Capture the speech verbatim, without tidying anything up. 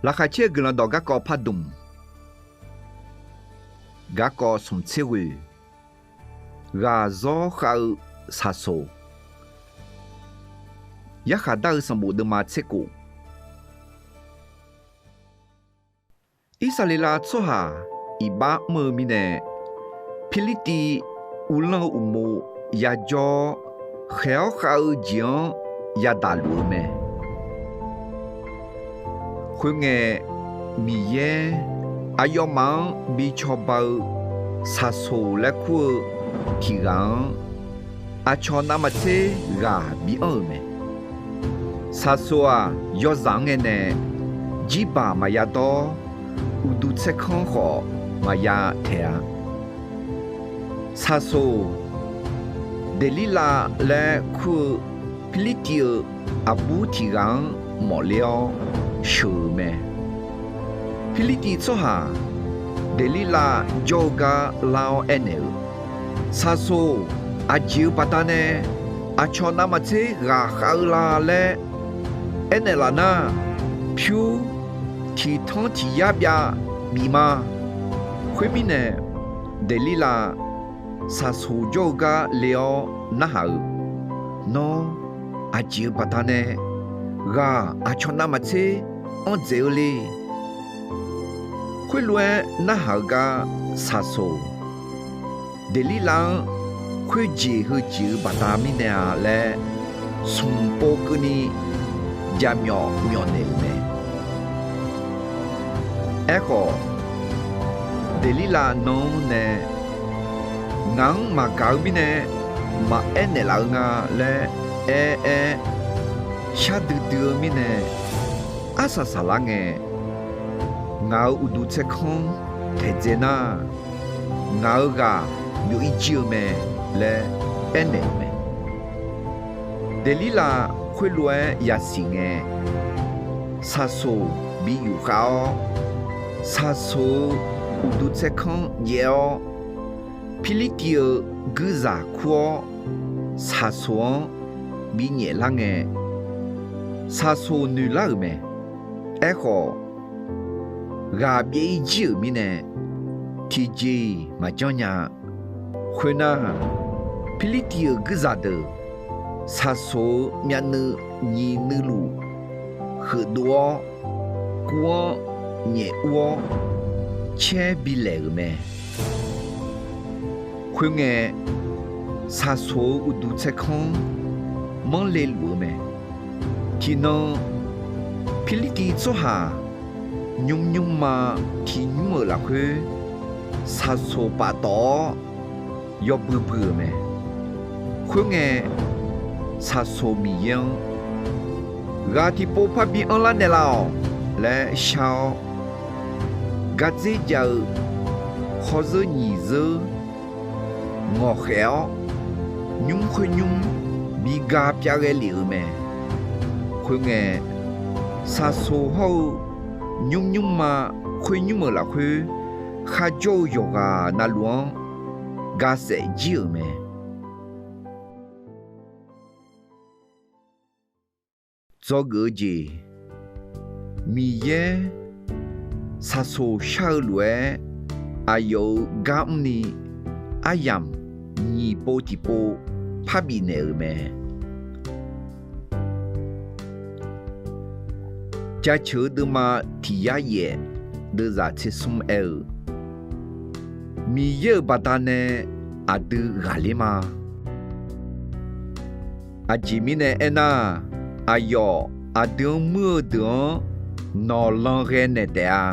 Laqkhaq caer-eu Guiqlanq dawq garkawv pardmq, garkawv smq tser ghoeq, ghaq zawr khav-eu saqsoq, yarkhaq dar-eu sanqbof deuvma tser kof. Irsaqleqlav tsawrhaq iqbax mr-eu mirnae, Pirlirtiv uvlanr-eu uqmov yajawr-awr, khaeq-awr khav-eu jeq-anr yadaq luf-eu mae. Khoerngae, Miqyaer aqyawfmaf-anr bi cawba-eu saqsoq laer kur-eu tiq ghaq-anr, aqcawq navmaqtser ghaq bi anr-euq mae. Saqsoq-aq, yawzaq-anr ngae nae jirbaq maqya dawr, uqduq tsaerkanr khawf maqya taeq-a. Saqsoq Deqlirlav laer kur-eu Pirlirtiv-euq aqbur tiq ghaq-anr mawfler-awr sheuq-euq mae. Pirlirtiv tsawrhaq Deqlirlav jawr-eu gar lar-awr aernaeq-eu, Saqsoq, aqjeq-euq baqdanae aqcawq navmaqtser ghaq khav-eu la laer aernaeq laf nar, pyur tiq tanr tiq yar byav bif ma. Khoermirnae, Deqlirlav saqsoq jawr-eu gar le-awr narhaq-eu, Nawr, aqjeq-euq baqdanae ghaq aqcawq navmaqtser anr dzaeq-eu le. Khoerlof-aer narhaq-eu gar saqsoq Deqlirlav-anr khoerjeq heujeq-eu baqda mirnae-a laer, smq pov keuvni jaqmyawf myawf naeq-euq mae. Aerkhawf, Deqlirlav nan-anr nae, Ngaq-anr maqgaq-eu mirnae maqaer naeqlaf-eu nga laer aer-aer, shardui dui-eu mirnae, arsaq saqlar ngae, ngaq-euq uqduq tsaerkanr taeqdzae nar, ngaq-euq ghaq byov-ir jir-eu mae laer aernaeq-euq mae. Deqlirlav khoerlof-aer yasiq ngae, saqsoq bi yufkhav-awr, saqsoq-euq uqduq tsaerkanr jaev-awr, Pirlirtiv-euq guirzaq kur-awr, saqsoq-anr bi nyaeflar ngae, saqsoq noeqlar-euq mae. Aerkhawf, ghaq byav-ir jir-euq mirnae, tiqjeq-iq maqjanr nya-a. Khoernar, Pirlirtiv-euq guirzaq deuq saqsoq-euq myavnuiv nyiq nuiluf heufdov-awr, kur-anr nyaef ur-awr caer bilaeq-euq mae. Khoerngae, saqsoq-euq uqduq tsaerkanr manrle luf-eu mae. Tiqnan, Pirlirtiv tsawrhaq nymr nymrma tiq nymr-euq lafkhoer, saqsoq paftawf-awr yawbui bui-euq mae. Khoerngae, saqsoq Miqyaer-anr, Ghaq tiqpov parbi anrlar naeqlaf-awq laer shar-awr, gardzer jav-eu khawrzeur nyiq zeur ngawqkhaef-awr, nymr khoer nymr bi ga pyav ghae lef-euq mae. Khoerngae, saqsoq hawr-eu nymr nymrma khoer nymr-euq lafkhoer, kharjawr-eu yawqghaq navluf-anr ga saef jir-euq mae. Dzawgeuf-eu jeq, Miqyaer saqsoq shar-eu lof-aer, aqyawf-euq gar mrni aryamq nyiq pov tiqpov parbif naeq-euq mae. Jaceuq-eu deuvma tiq yar yaef deuvzaq tser smr aer-eu, Miqyaer-euq baqdanae aqdui ghaqler ma. Aqjeq mirnae aernar, aqyawf aqdui-anr muir-eu deuq-anr nawq lan ghae naeq taef-a.